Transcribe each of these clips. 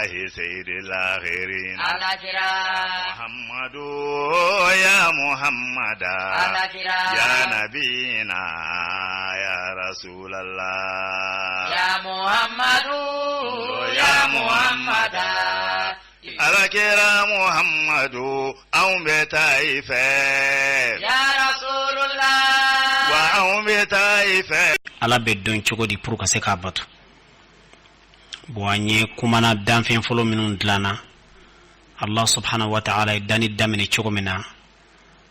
الله سيد الآخرين محمد يا محمد يا نبينا يا رسول الله يا محمد يا محمد Alakira Muhammadu anw bɛ taa i fɛ. Ya Rasulullah. Wa anw bɛ taa i fɛ. Ala bɛ dɔn cogo di pour ka se k'a bato? Bon, an ye kumana danfɛn fɔlɔ minnu dilanna, Allah subhanahu wa ta'ala ye danni daminɛ cogo min na,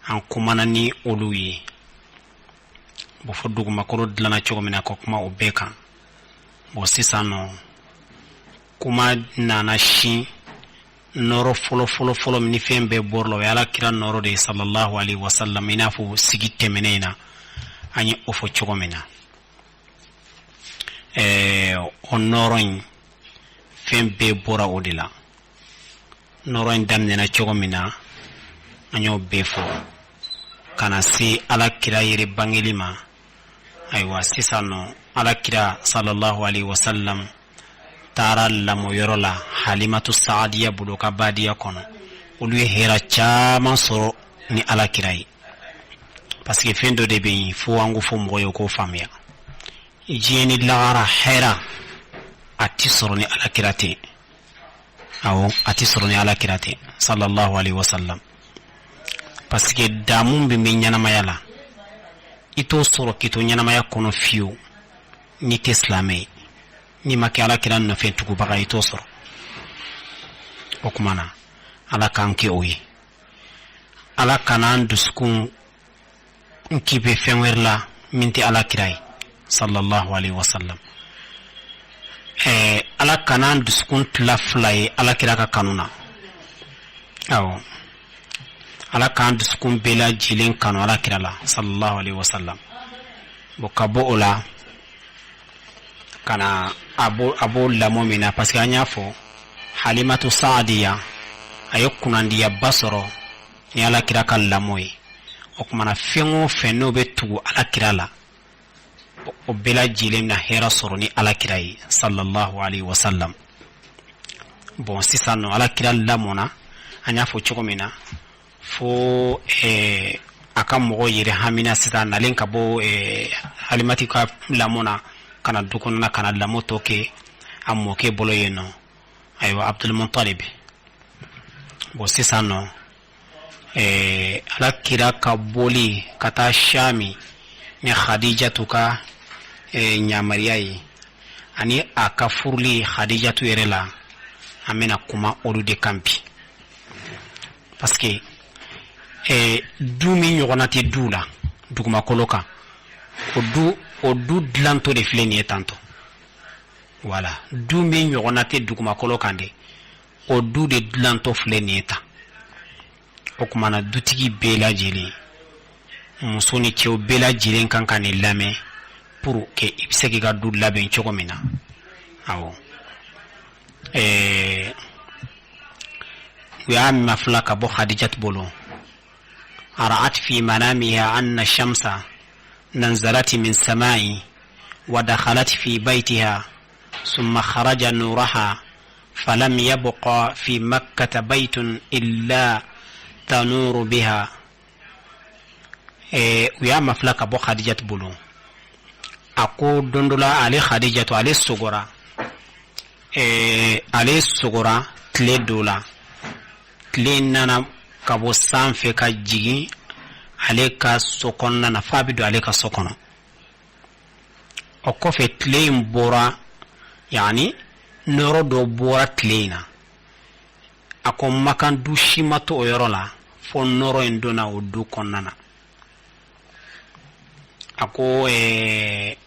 an kumana ni olu ye. Bon, fo dugumakolo dilanna cogo min na, ka kuma o bɛɛ kan. Bon, sisan nɔ, kuma nana sin nɔɔrɔ fɔlɔ fɔlɔ fɔlɔ min ni fɛn bɛɛ bɔr'o la, o ye ala kira nɔɔrɔ de ye, sallallahu alaihi wasallam, i n'a fɔ sigi tɛmɛnen in na an ye o fɔ cogo min na. O nɔɔrɔ in, fɛn bɛɛ bɔra o de la. Nɔɔrɔ in daminɛna cogo min na, an y'o bɛɛ fɔ ka na se ala kira yɛrɛ bangeli ma. Ayiwa, sisan nɔ, ala kira sallallahu alaihi wasallam taara lamɔyɔrɔ la Halimatu Saadiya bolo ka badiya kɔnɔ. Olu ye hɛrɛ caman sɔrɔ ni ala kira ye, parce que fɛn dɔ de bɛ yen fo an k'o fɔ mɔgɔ ye k'o faamuya. Diɲɛ ni lagara hɛrɛ, a ti sɔrɔ ni ala kira tɛ. Awɔ, a ti sɔrɔ ni ala kira tɛ, sallallahu alaihi wasallam, parce que damu min bɛ ɲɛnamaya la, i t'o sɔrɔ k'i to ɲɛnamaya kɔnɔ fiyewu n'i tɛ silamɛ ye. N'i ma kɛ ala kira nɔfɛ tugubaga, i t'o sɔrɔ. O tuma na, ala k'an kɛ o ye. Ala kana an dusukun k'i bɛ fɛn wɛrɛ la min tɛ ala kira ye, sallallahu alaihi wasallam. Ala kana an dusukun tila fila ye ala kira ka kanu na. Awɔ, ala k'an dusukun bɛɛ lajɛlen kanu ala kira la, sallallahu alaihi wasallam. Bon, ka bɔ o la ka na a b'o lamɔ min na, parce que an y'a fɔ, Halimatu Saadiya, a ye kunnandiyaba sɔrɔ ni ala kira ka lamɔ ye. O tuma na, fɛn o fɛn n'o bɛ tugu ala kira la, o bɛɛ lajɛlen bɛna hɛrɛ sɔrɔ ni ala kira ye, sallallahu alaihi wasallam. Bon, sisan nɔ, ala kira lamɔna, an y'a fɔ cogo min na, fo a ka mɔgɔw yɛrɛ hamina. Sisan nalen ka bɔ Halimati ka lamɔ na ka na du kɔnɔna, ka na lamɔ tɔ kɛ a mɔkɛ bolo yen nɔ, ayiwa, Abdulmutalib. Bon, sisan nɔ, ala kira ka bɔli ka taa Shami ni Khadijatu ka ɲamariya ye, ani a ka furuli Khadijatu yɛrɛ la, an bɛna kuma olu de kan bi, parce que du min ɲɔgɔnna tɛ du la dugumakolo kan, o du dilantɔ de filɛ nin ye tantɔ. Wala du min ɲɔgɔnna tɛ dugumakolo kan de, o du de dilantɔ filɛ nin ye tan. O tuma na, dutigi bɛɛ lajɛlen, muso ni cɛw bɛɛ lajɛlen kan ka nin lamɛn pour que i bɛ se k'i ka du labɛn cogo min na. Awɔ, u y'a mafila ka bɔ Hadijatu bolo. Ra'at fi manamiha anna shamsa nanzalati min samai wa dakhalat fi baytiha summa kharaja nuraha falam yabqa fi makkata baytun illa tanuru biha. U y'a mafila ka bɔ Hadijatu bolo. A ko don dɔ la, ale Hadijatu, ale sogora tile dɔ la, tile nana ka bɔ sanfɛ ka jigin ale ka so kɔnɔna na f'a bɛ don ale ka so kɔnɔ. O kɔfɛ, tile in bɔra, yaani nɔɔrɔ dɔ bɔra tile in na. A ko Makan du si ma to o yɔrɔ la fo nɔɔrɔ in donna o du kɔnɔna na. A ko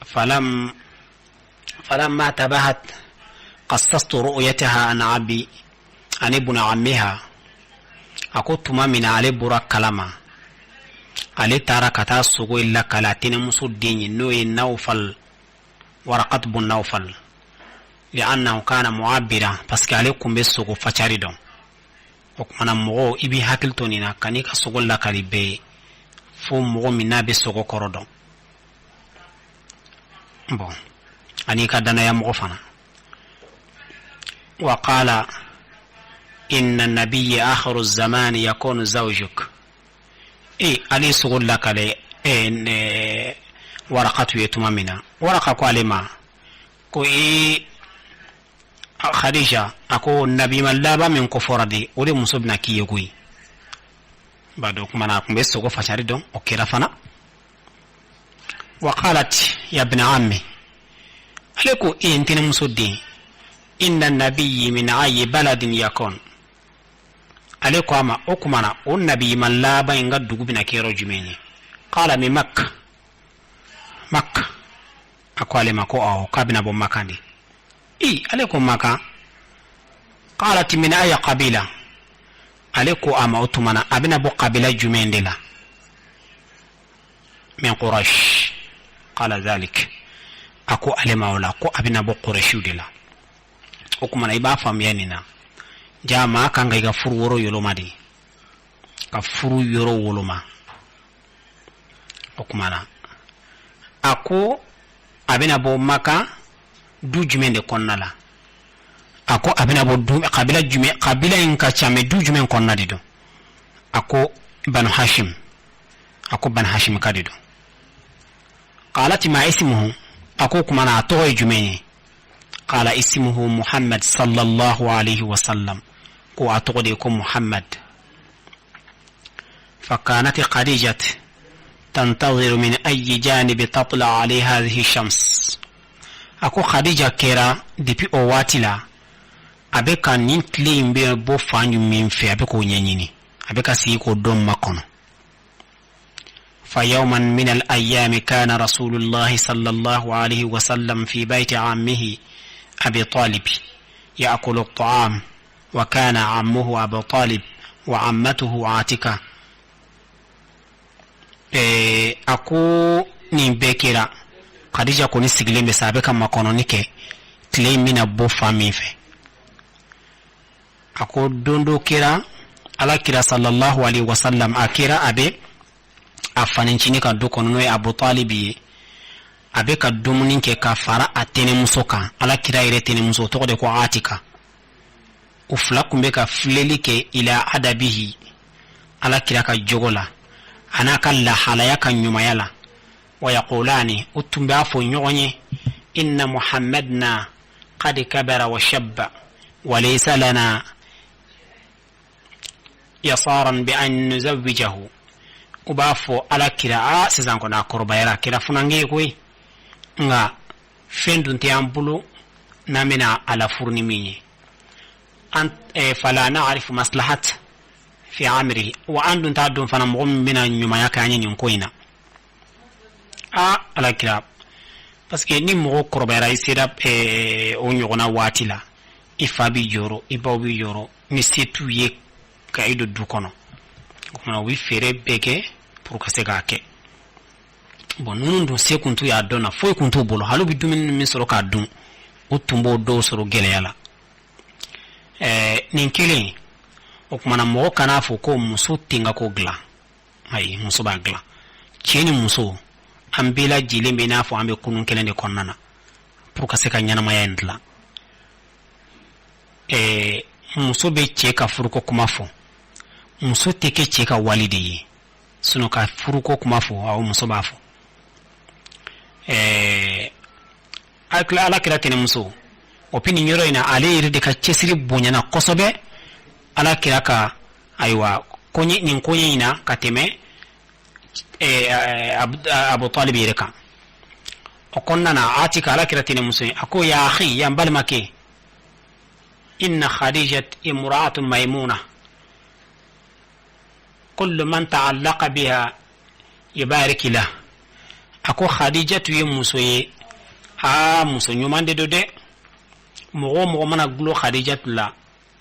falamma tabahat qassastu ru'yataha an abi an ibn ammiha. A ko tuma min na ale bɔra kalama, ale taara ka taa sogo in lakala a tɛnɛmuso den ye, n'o ye Nawfal, Waraqat bun Nawfal, li'annahu kana mu'abbira, parce que ale kun bɛ sogo facari dɔn. O kumana, mɔgɔ i b'i hakili to nin na, kan'i ka sogo lakali bɛɛ ye, fo mɔgɔ min n'a bɛ sogo kɔrɔ dɔn. Bon, ani ka danaya mɔgɔ fana. Wa qala inna nabiyya akhiru zamani yakunu zawjuk. E ale sogo lakale e Warakatu ye tuma min na, Waraka ko ale ma ko e Khadija, a ko nabima laban min kofɔra de, o de muso bɛna k'i ye koyi. Ba dɔn kuma na, a tun bɛ sogo fasari dɔn, o kɛra fana. Wa qalat ya ibna ammi, ale ko e n tɛnɛmuso den, inna nabiyyi min ayi baladin yakun. Ale ko a ma o kuma na, o nabiyima laban in ka dugu bɛna kɛ yɔrɔ jumɛn ye? Qala min Makka, Makka. A ko ale ma ko awɔ, k'a bɛna bɔ Makan de. I ale ko Makan. Qalat min ayi qabila. Ale ko a ma o tuma na, a bɛna bɔ kabila jumɛn de la? Min Quraish. Qala zalik, a ko ale ma o la ko a bɛna bɔ Quraishiw de la. O kuma na, i b'a faamuya nin na, jaa maa kan ka i ka furu woro yoloma de, ka furu yɔrɔ woloma. O kuma na, a ko a bɛna bɔ Maka du jumɛn de kɔnɔna la? A ko a bɛna bɔ du kabila jumɛn? Kabila in ka ca, mais du jumɛn kɔnɔna de don? A ko Banu Hashim. A ko Banu Hashim ka de don. Qalat ma ismuhu. A ko kuma na, a tɔgɔ ye jumɛn ye? Qala ismuhu Muhammad sallallahu alaihi wasallam. Ko a tɔgɔ de ye ko Muhammad. فكانت خديجة تنتظر من أي جانب تطلع عليه هذه الشمس. A ko Khadija kɛra depuis o waati la, a bɛ ka nin tile in bɛ bɔ fan min fɛ, a bɛ k'o ɲɛɲini, a bɛ ka sigi k'o dɔn makɔnɔ. فيوما من الأيام كان رسول الله صلى الله عليه وسلم في بيت عمه أبي طالب يأكل الطعام، وكان عمه أبو طالب وعمته عاتكة. A ko nin bɛɛ kɛra, Khadija kɔni sigilen bɛ sa, a bɛ ka makɔnɔni kɛ tile in bɛna bɔ fan min fɛ. A ko don dɔ kɛra, ala kira sallallahu alaihi wasallam, a kɛra a bɛ a fanincinin ka du kɔnɔ, n'o ye Abu Talib ye, a bɛ ka dumuni kɛ ka fara a tɛnɛmuso kan, ala kira yɛrɛ tɛnɛmuso, tɔgɔ de ko Atika. U fila tun bɛ ka filɛli kɛ ila adabihi, ala kira ka jogo la, a n'a ka lahalaya ka ɲumanya la. Wa yaqulani, u tun b'a fɔ ɲɔgɔn ye, inna Muhammadna qad kabara wa shabba wa laysa lana yasaran bi an nuzawwijahu. U b'a fɔ ala kira, a sisan kɔni a kɔrɔbayara, a kɛra funankɛ ye koyi, nka fɛn dun tɛ an bolo n'an bɛna a lafuru ni min ye. An fala na'rifu maslahat fi amrihi, wa an dun t'a dɔn fana mɔgɔ min bɛna ɲumanya kɛ an ye nin ko in na. A ala kira, parce que ni mɔgɔ kɔrɔbayara, i sera o ɲɔgɔnna waati la, i fa b'i jɔrɔ, i baw b'i jɔrɔ, ni se t'u ye ka i don du kɔnɔ, o kumana u bɛ fɛɛrɛ bɛɛ kɛ pour ka se k'a kɛ. Bon, ninnu dun se kun t'u y'a dɔn na, foyi kun t'u bolo, hali u bɛ dumuni min sɔrɔ k'a dun, u tun b'o dɔw sɔrɔ gɛlɛya la. Nin kelen o kumana, mɔgɔ kan'a fɔ ko muso tɛ n ka ko dilan. Ayi, muso b'a dilan. Cɛ ni muso, an bɛɛ lajɛlen bɛ i n'a fɔ an bɛ kunun kelen de kɔnɔna na pour ka se ka ɲɛnamaya in dilan. Muso bɛ cɛ ka furuko kuma fɔ, muso tɛ kɛ cɛ ka wali de ye, sinon ka furuko kuma fɔ, awɔ, muso b'a fɔ. Ala kira tɛnɛmuso o puis nin yɔrɔ in na, ale yɛrɛ de ka cɛsiri bonyana kosɛbɛ ala kira ka ayiwa koɲɛ nin koɲɛ in na ka tɛmɛ Abu Talib yɛrɛ kan. O kɔnɔna na, Atika, ala kira tɛnɛmuso ye, a ko ya akhi, ya n balimakɛ, inna Khadijat imra'atu maimuna, kullu man ta'allaqa biha yubariki lah. A ko Khadijatu ye muso ye, aa muso ɲuman de don dɛ. Mɔgɔ o mɔgɔ mana gulo Khadijatu la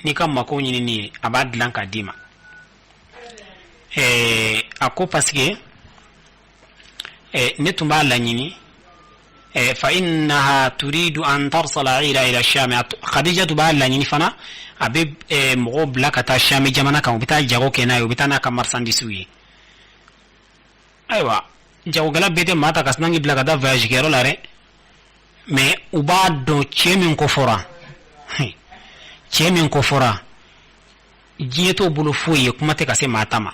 n'i ka mako ɲinini ye, a b'a dilan k'a d'i ma. A ko parce que ne tun b'a laɲini, fa innaha turidu an tarsala ila ila sham. Khadijatu b'a laɲini fana, a bɛ mɔgɔw bila ka taa Sham jamana kan, u bɛ taa jago kɛ n'a ye, u bɛ taa n'a ka marchandise ye. Ayiwa, jagokɛla bɛɛ tɛ maa ta ka sinanki bila ka taa voyage kɛyɔrɔ la dɛ, mais u b'a dɔn cɛ min ko fɔra. Cɛ min ko fɔra, diɲɛ t'o bolo foyi ye, kuma tɛ ka se maa ta ma.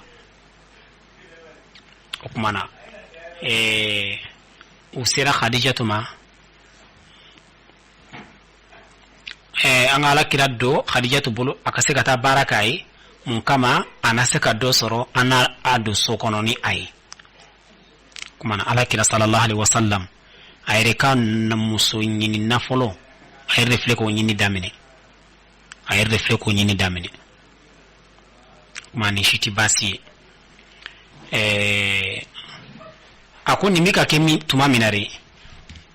O tuma na u sera Khadijatu ma, an ka ala kira don Khadijatu bolo a ka se ka taa baara k'a ye. Mun kama? A na se ka dɔ sɔrɔ, an n'a a don so kɔnɔ ni a ye. Kuma na ala kira sallallahu alaihi wasallam a yɛrɛ ka muso ɲini nafolo, a yɛrɛ de filɛ k'o ɲini daminɛ, a yɛrɛ de filɛ k'o ɲini daminɛ. Kuma nin si tɛ baasi ye. A ko nin bɛ ka kɛ min tuma min na de,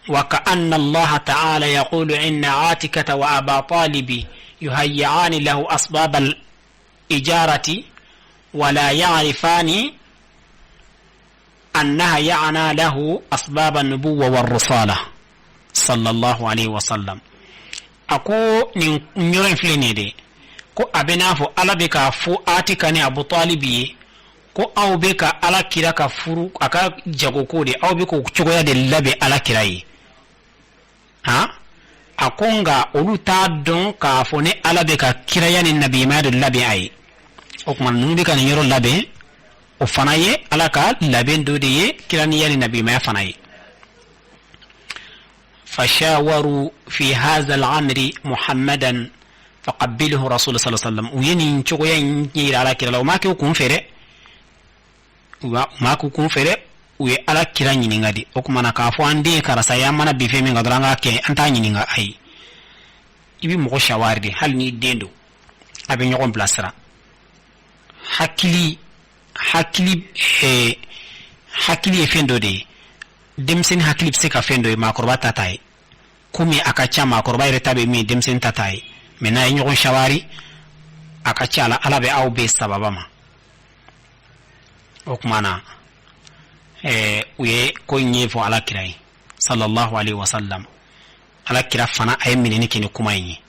wa ka anna allaha ta'ala yaqulu inna atikata wa aba talibi yuhayyani lahu asbab al ijarati wala ya'rifani annaha ya'na lahu asbab an-nubuwwa war-risala sallallahu alaihi wasallam. A ko nin yɔrɔ in filɛ nin ye de, ko a bɛ n'a fɔ Ala bɛ k'a fɔ Atika ni Abu Talibi ye ko aw bɛ ka ala kira ka furu, a ka jagoko de, aw bɛ k'o cogoya de labɛn ala kira ye. Han, a ko nka olu t'a dɔn k'a fɔ ne Ala bɛ ka kiraya ni nabimaya de labɛn a ye. O tuma ninnu bɛ ka nin yɔrɔ labɛn, o fana ye Ala ka labɛn dɔ de ye, kiraniya ni nabimaya fana ye. Fashawaru fi hadha al-amri Muhammadan faqabbilahu rasul sallallahu alaihi wasallam. U ye nin cogoya in yira ala kira la, u m'a kɛ u kun fɛ dɛ, u m'a k'u kun fɛ dɛ, u ye ala kira ɲininka de. O tuma na k'a fɔ an den ye karisa ye, an mana bin fɛn min kan dɔrɔn an k'a kɛ, an t'a ɲininka. Ayi, i bɛ mɔgɔ shawari de, hali n'i den don, a bɛ ɲɔgɔn bilasira. Hakili hakili hakili ye fɛn dɔ de ye. Denmisɛnnin hakili bɛ se ka fɛn dɔ ye, maakɔrɔba ta t'a ye. Komi a ka ca, maakɔrɔba yɛrɛ ta bɛ min, denmisɛnnin ta t'a ye. Mɛ n'a ye ɲɔgɔn shawari, a ka ca la Ala bɛ aw bɛɛ sababa ma. O tuma na u ye ko in ɲɛfɔ ala kira ye sallallahu alaihi wasallam. Ala kira fana a ye minɛni kɛ ni kuma in ye.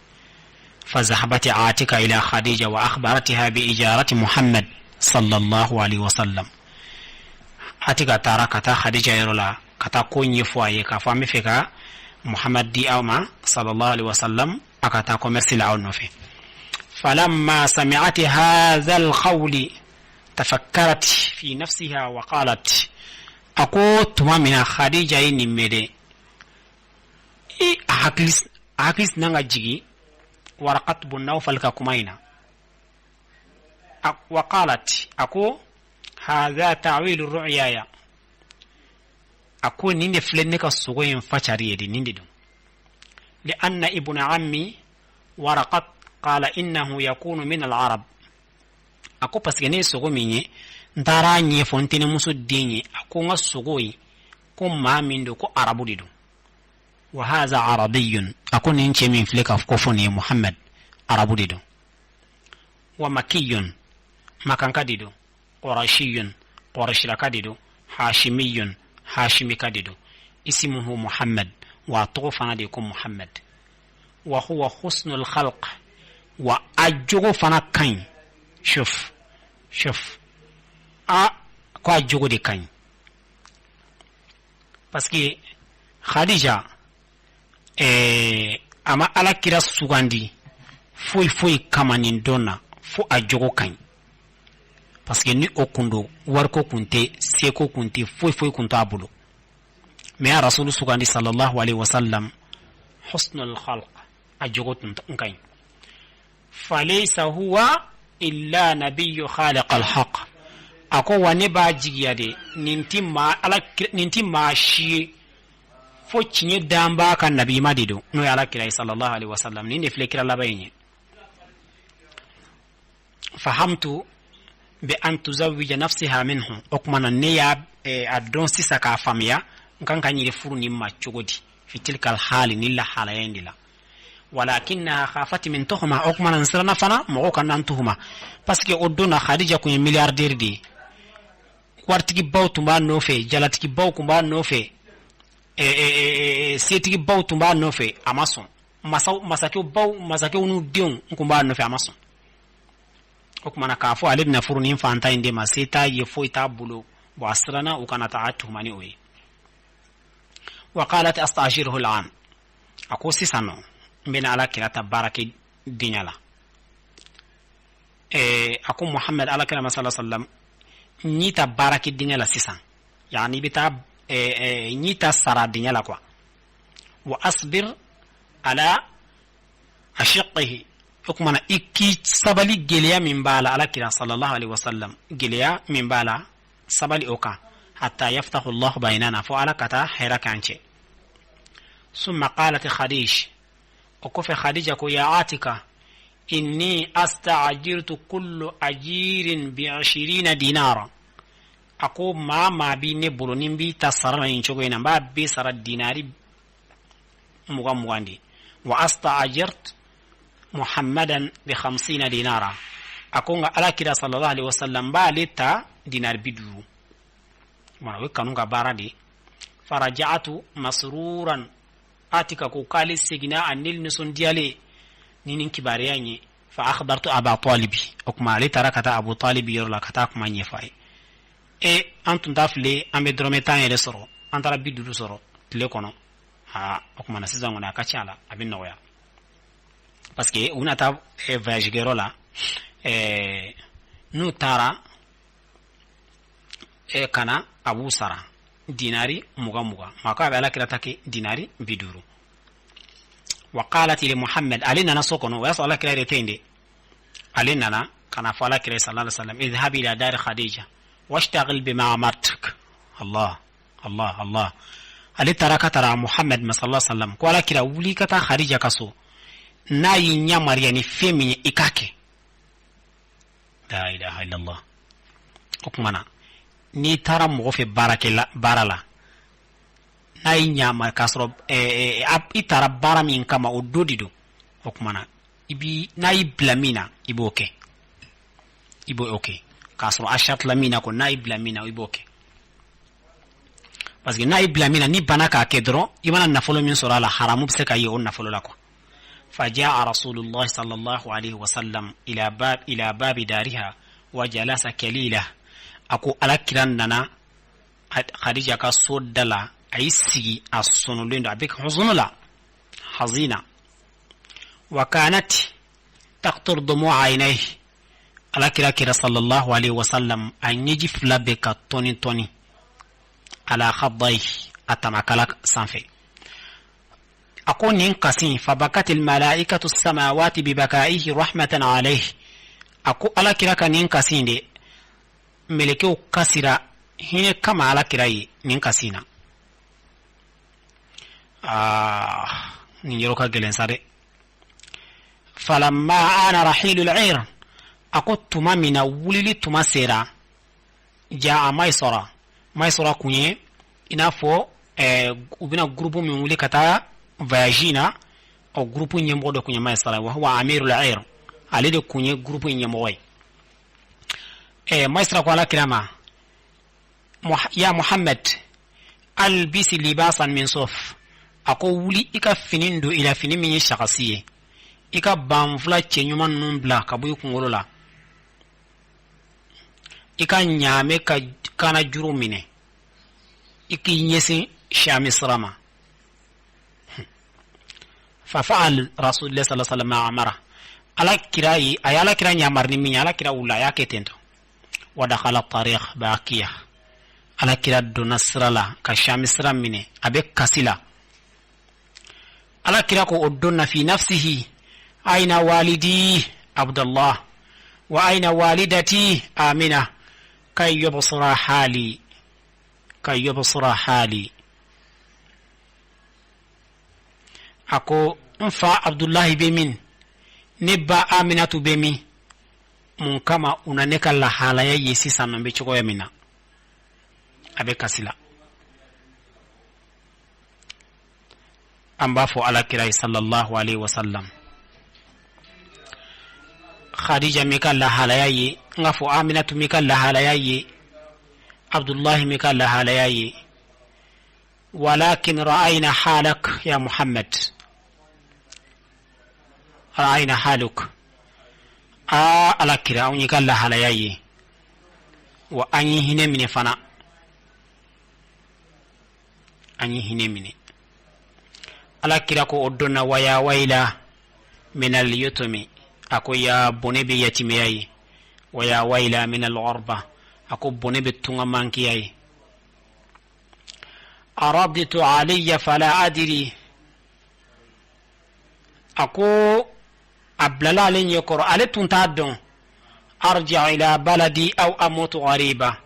Fazahabati Atika ila Khadija wa akhbaratiha bi ijarati Muhammad sallallahu alaihi wasallam. Atika taara ka taa Khadija yɔrɔ la ka taa ko ɲɛfɔ a ye, k'a fɔ an bɛ fɛ ka Muhammad di aw ma sallallahu alaihi wasallam, a ka taa commerce la aw nɔfɛ. Falamma sami'at hadha alqawli tafakkarat fi nafsiha wa qalat. A ko tuma min na Khadija ye nin mɛn dɛ, i a hakili sina ka jigin Waraqat bun Nawfal ka kuma in na. Wa qalat, a ko hadha ta'wilu ru'yaya, a ko nin de filɛ ne ka sogo in facari ye de, nin de don. Li'anna ibna ammi Waraqat qala innahu yakunu min al-arab. A ko parce que ne ye sogo min ye, n taara a ɲɛfɔ n tɛnɛmuso den ye, a ko n ka sogo ye ko maa min don, ko arabu de don. Wa haza arabiyun, a ko nin cɛ min filɛ ka ko fɔ nin ye, Muhammad, arabu de don. Wa makiyun, makanka de don. Qurashiyun, qurashilaka de don. Hashimiyun, hashimika de don. Ismuhu Muhammad, wa a tɔgɔ fana de ye ko Muhammad. Wa huwa husnul khalq, wa a jogo fana ka ɲi. Shuf shuf, a ko a jogo de ka ɲi, parce que Khadija a ma ala kira sugandi foyi foyi kama nin don na fo a jogo ka ɲi, parce que ni o kun don, wariko kun tɛ, seko kun tɛ, foyi foyi kun t'a bolo. Mais a rasulu sugandi sallallahu alaihi wasallam husnul khalq, a jogo tun ka ɲi. Falaysa huwa illa nabiyyu khaliq alhaq. A ko wa ne b'a jigiya de, nin ti maa ala, nin ti maa si ye fo tiɲɛ danbaa ka nabima de don, n'o ye ala kira ye sallallahu alaihi wasallam. Nin de filɛ kira laban in ye. Fahamtu bi an tuzawwija nafsiha minhu. O tuma na ne y'a a dɔn sisan k'a faamuya n kan ka n yɛrɛ furu nin ma cogo di fi tilka alhali, ni lahalaya in de la. Walakinnaha khafat min tuhuma. O tuma na n siranna fana mɔgɔw ka na n tuhuma, parce que o don na Khadija kun ye milliardaire de ye, waritigibaw tun b'a nɔfɛ, jalatigibaw tun b'a nɔfɛ, setigibaw tun b'a nɔfɛ, a ma sɔn. Masakɛbaw, masakɛw n'u denw kun b'a nɔfɛ, a ma sɔn. O tuma na k'a fɔ ale bɛna furu nin fantan in de ma, se t'a ye, foyi t'a bolo. Bon, a siranna u kana taa tuhuma ni o ye. Wa qalat astajiruhu al'an. A ko sisan nɔ n bɛna ala kira ta baarakɛ denya la. A ko Muhammad, ala kira ma, sallallahu alaihi wasallam, n y'i ta baarakɛ dingɛ la sisan, yani i bɛ taa n y'i ta sara dingɛ la quoi. Wa asbir ala ashiqihi, o kuma na i k'i sabali gɛlɛya min b'a la, ala kira sallallahu alaihi wasallam, gɛlɛya min b'a la, sabali o kan, hatta yaftahu Allah bainana, fo ala ka taa hɛrɛ k'an cɛ. Summa qalat Khadij, o kɔfɛ Khadija ko: ya Atika, inni asta'jirtu kullu ajirin bi 20 dinara. A ko maa maa bi ne bolo ni n b'i ta sara la nin cogo in na, n b'a bɛɛ sara dinari 20 20 de. Wa asta'jirt Muhammadan bi 50 dinara. A ko nka ala kira sallallahu alaihi wasallam, n b'ale ta dinari 50. O ye kanu ka baara de. Faraja'atu masruran, Atika ko k'ale seginna a nili nisɔndiyalen ni nin kibaruya in ye. Fa akhbartu Aba Talibi, o kuma ale taara ka taa Abu Talibi yɔrɔ la ka taa kuma ɲɛfɔ a ye. E, an tun t'a file an bɛ dɔrɔmɛ 10 yɛrɛ sɔrɔ, an taara 50 sɔrɔ tile kɔnɔ. Aa, o kuma na sisan kɔni a ka ca la, a bɛ nɔgɔya, parce que u bɛna taa voyage kɛyɔrɔ la. N'u taara ka na, a b'u sara dinari 20 20. Maa ko a bɛ ala kira ta kɛ dinari 50. Wa qalat li Muhammad, ale nana so kɔnɔ, o y'a sɔrɔ ala kira yɛrɛ tɛ yen dɛ. Ale nana ka na fɔ ala kira sallallahu alaihi wasallam: idhhab ila dari Khadija washtagil bima amartuk. Allah Allah Allah! Ale taara ka taara Muhammad ma sallallahu alaihi wasallam, ko ala kira, wuli ka taa Khadija ka so, n'a y'i yamaruya ni fɛn min ye, i k'a kɛ. La ilaha illallah! O kuma na n'i taara mɔgɔ fɛ baarakɛla baara la, n'a y'i ɲama k'a sɔrɔ i taara baara min kama, o do de don. O kuma na i bi n'a y'i bila min na, i b'o kɛ, i b'o kɛ k'a sɔrɔ a sarati la min na ko n'a y'i bila min na, i b'o kɛ, parce que n'a y'i bila min na, n'i banna k'a kɛ dɔrɔn, i mana nafolo min sɔrɔ a la, haramu bɛ se ka ye o nafolo la quoi. فجاء رسول الله صلى الله عليه وسلم إلى باب دارها وجلس كليلة. A ko ala kira nana Khadija ka so da la, a y'i sigi, a sɔnɔlen don, a bɛ huzunu la, hazina. وكانت تقطر دموع عينيه, ala kira kira sallallahu alaihi wasallam, a ɲɛji fila bɛ ka tɔni tɔni, ala khadai, a tamakala sanfɛ. A ko nin kasi: فبكت الملائكة السماوات ببكائه رحمة عليه. A ko ala kira ka nin kasi de, mɛlɛkɛw kasira hinɛ kama ala kira ye nin kasi na. Aa, nin yɔrɔ ka gɛlɛn sa dɛ. فلما آن رحيل العير, a ko tuma min na wulili tuma sera, جاء Maysara. Maysara kun ye i n'a fɔ u bɛna groupe min wuli ka taa voyage na, o groupe ɲɛmɔgɔ dɔ kun ye Maysara. وهو أمير العير, ale de kun ye groupe ɲɛmɔgɔ ye. Maysara ko ala kira ma: يا Muhammad, ألبس لباسا من صوف. A ko wuli i ka fini don i la, fini min ye sagasi ye, i ka banfula cɛɲuman ninnu bila ka bɔ i kunkolo la, i ka ɲaamɛ ka kana juru minɛ, i k'i ɲɛsin Shami sira ma. ففعل رسول الله صلى الله عليه وسلم ما أمره. Ala kira yi a ye ala kira ɲamari ni min ye, ala kira wula, a y'a kɛ ten tɔ. ودخل الطريق باكيا, ala kira donna sira la ka Shami sira minɛ, a bɛ kasi la. Ala kira ko o donna: في نفسه أين والدي عبد الله وأين والدتي آمنة كي يبصرا حالي، كي يبصرا حالي. A ko n fa Abdullahi bɛ min, ne ba Aminatu bɛ min? Mun kama u na ne ka lahalaya ye sisan nɔ, n bɛ cogoya min na? A bɛ kasi la. An b'a fɔ ala kira ye sallallahu alaihi wasallam: Khadija m'i ka lahalaya ye, n k'a fɔ Aminatu m'i ka lahalaya ye, Abdullahi m'i ka lahalaya ye. ولكن رأينا حالك يا محمد، رأينا حالك. Aa, ala kira, anw y'i ka lahalaya ye, wa an ye hinɛ minɛ fana, an ye hinɛ minɛ. Ala kira ko o donna: ويا ويلا من اليتم. A ko ya bɔnɛ bɛ yatimɛya ye. Wa ya wayla min al-ghurba, a ko bɔnɛ bɛ tunga mankiya ye. Araditu alayya fala adiri, a ko a bilala ale ɲɛkɔrɔ, ale tun t'a dɔn. Arji ila baladi aw amutu ghariba,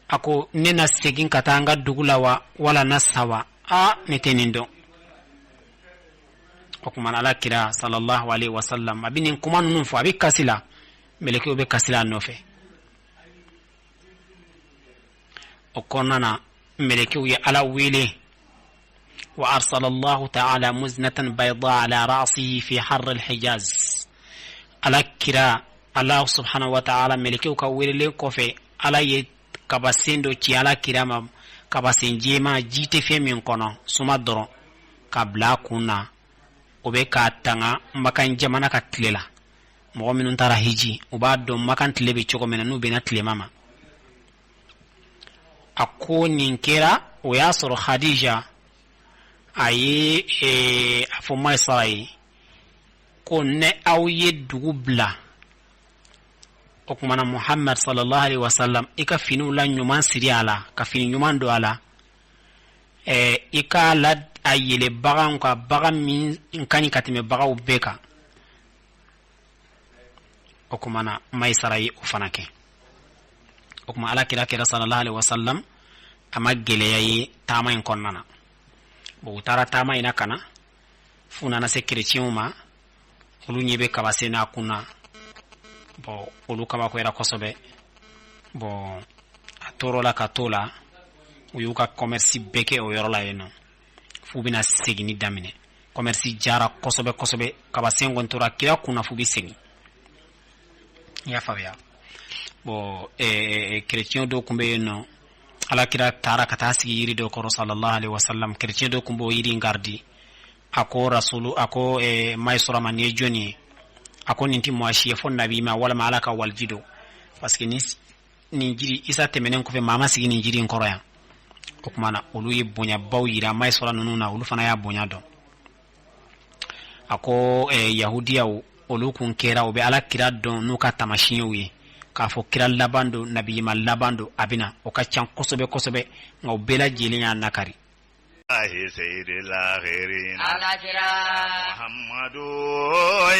a ko ne na segin ka taa n ka dugu la wa, wala na sa wa? A ne tɛ nin dɔn. O kuma na, ala kira sallallahu alaihi wasallam a bɛ nin kuma ninnu fɔ, a bɛ kasi la, mɛlɛkɛw bɛ kasi la a nɔfɛ. O kɔnɔna na, mɛlɛkɛw ye ala wele. Wa arsala allahu ta'ala muznatan bayda ala ra'sihi fi harr al-hijaz. Ala kira, ala subhanahu wa ta'ala mɛlɛkɛw ka welelen kɔfɛ, ala ye kabasen dɔ ci ala kira ma, kabasen jɛman, ji tɛ fɛn min kɔnɔ, suma dɔrɔn, ka bila a kun na. O bɛ k'a tanga Makan jamana ka tile la. Mɔgɔ minnu taara hiji, u b'a dɔn Makan tile bɛ cogo min na n'u bɛnna tilema ma. A ko nin kɛra, o y'a sɔrɔ Hadija a ye a fɔ Maisara ye ko ne aw ye dugu bila, o kumana Muhammad sallallahu alaihi wasallam, i ka finiw la ɲuman siri a la, ka fini ɲuman don a la, i k'a la a yɛlɛ bagan kan, bagan min ka ɲi ka tɛmɛ baganw bɛɛ kan. O kuma na, Maisara ye o fana kɛ. O kuma, ala kira kɛra sallallahu alaihi wasallam, a ma gɛlɛya ye taama in kɔnɔna na. Bon, u taara taama in na ka na f'u nana se kerecɛnw ma. Olu ɲɛ bɛ kabasen n'a kun na. Bon, olu kabakoyara kosɛbɛ. Bon, a tor'o la ka t'o la, u y'u ka commerce bɛɛ kɛ o yɔrɔ la yen nɔ, f'u bɛna seginni daminɛ. Commerce jara kosɛbɛ kosɛbɛ. Kabasen kɔni tora kira kun na f'u bɛ segin. I y'a faamuya? Bon, kerecɛn dɔw tun bɛ yen nɔ. Ala kira taara ka taa sigi yiri dɔ kɔrɔ sallallahu alaihi wasallam. Kerecɛn dɔ tun b'o yiri in garidi. A ko rasulu, a ko Maisara ma: nin ye jɔni ye? A ko nin tɛ mɔgɔ si ye fo nabi ma walima ala ka waliji don, parce que ni nin jiri, Isa tɛmɛnen kɔfɛ, maa ma sigi nin jiri in kɔrɔ yan. O tuma na, olu ye bonyabaw yira Maisara ninnu na, olu fana y'a bonya dɔn. A ko yahudiyaw, olu kun kɛra u bɛ ala kira dɔn n'u ka tamasiɲɛw ye, k'a fɔ kira laban don, nabiyima laban don, a bɛna o ka ca kosɛbɛ kosɛbɛ, nka u bɛɛ lajɛlen y'a nakari. Muhammadu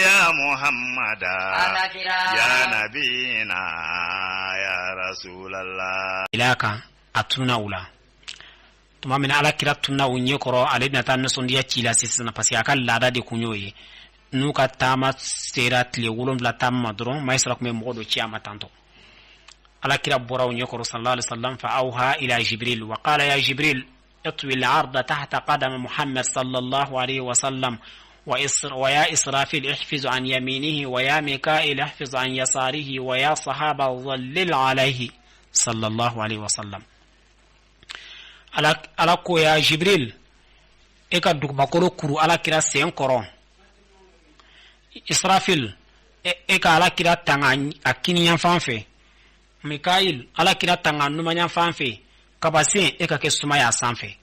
ya Muhammada ya nabina ya rasulallah. Ila kan a tununa u la tuma min na, ala kira tununa u ɲɛ kɔrɔ. Ale bɛna taa nisɔndiya ci la sisan, parce que a ka laada de kun y'o ye. N'u ka taama sera tile 7 taama ma dɔrɔn, Maisara tun bɛ mɔgɔ dɔ ci a ma tantɔ. Ala kira bɔra u ɲɛ kɔrɔ sallallahu alaihi wasallam. Fa awha ila Jibril wa qala: ya Jibril, اطوي الأرض تحت قدم محمد صلى الله عليه وسلم، ويا إسرافيل احفظ عن يمينه، ويا ميكائيل احفظ عن يساره، ويا سحابة ظلل عليه صلى الله عليه وسلم. Ala ko: ya Jibril, e ka dugumakolo kuru ala kira sen kɔrɔ. Israfil, e ka ala kira tanga a kiniyanfan fɛ. Mikail, ala kira tanga numanyanfan fɛ. Kabasen, e ka kɛ suma y'a sanfɛ.